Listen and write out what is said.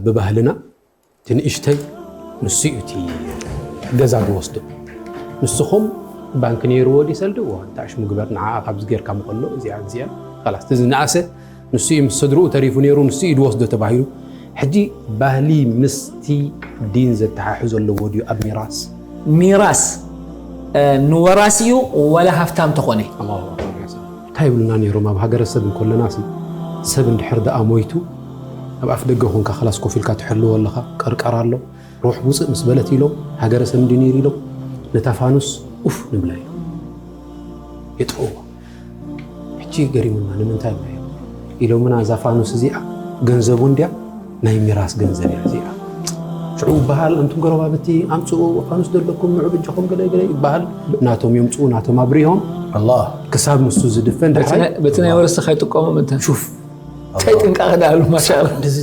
ብባህልና እቲ ንእሽተይ ንሱ እዩ እቲ ገዛ ዝወስዶ። ንስኹም ባንክ ነይርዎ ድዩ ሰልዲ? እዋ፣ እንተ ኣሽሙ ግበር ንዓ ካብዚ ጌርካ ምኸሎ እዚኣ እዚኣ ላስ እቲ ዝነኣሰ ንሱ እዩ ምስ ስድርኡ ተሪፉ ነይሩ ንሱ እዩ ዝወስዶ ተባሂሉ። ሕጂ ባህሊ ምስቲ ዲን ዘተሓሕዞ ኣለዎ ድዩ ኣብ ሚራስ? ሚራስ ንወራሲ እዩ ወላ ሃፍታም ተኾነ። እንታይ ይብሉና ነይሮም ኣብ ሃገረሰብ እንከለና ሲ ሰብ እንድሕር ደኣ ሞይቱ ኣብ ኣፍ ደገ ኮንካ ክላስ ኮፍ ኢልካ ትሕልዎ ኣለኻ። ቀርቀር ኣሎ፣ ሩሕ ውፅእ ምስ በለት ኢሎም ሃገረሰብ እንዲ ነይሩ ኢሎም ነታ ፋኑስ ኡፍ ንብላ ኢሎም የጥፍእዋ። ሕጂ ገሪሙና ንምንታይ ኢሎም ኢሎምና እዛ ፋኑስ እዚኣ ገንዘቡ እንድያ ናይ ሚራስ ገንዘብ እያ እዚኣ። ሽዑ በሃል ኣንቱም ጎረባብቲ ኣምፅኡ ፋኑስ ዘለኩም ንዑ በጃኹም ገለ ገለ ይበሃል። ናቶም የምፅኡ ናቶም ኣብሪሆም ኣላህ ክሳብ ንሱ ዝድፈን ድሕራይ በቲ ናይ ወረስቲ ከይጥቀሙ ምንተ ሹፍ እንታይ ጥንቃቐ ዳሉ ማሻላ እንደዚ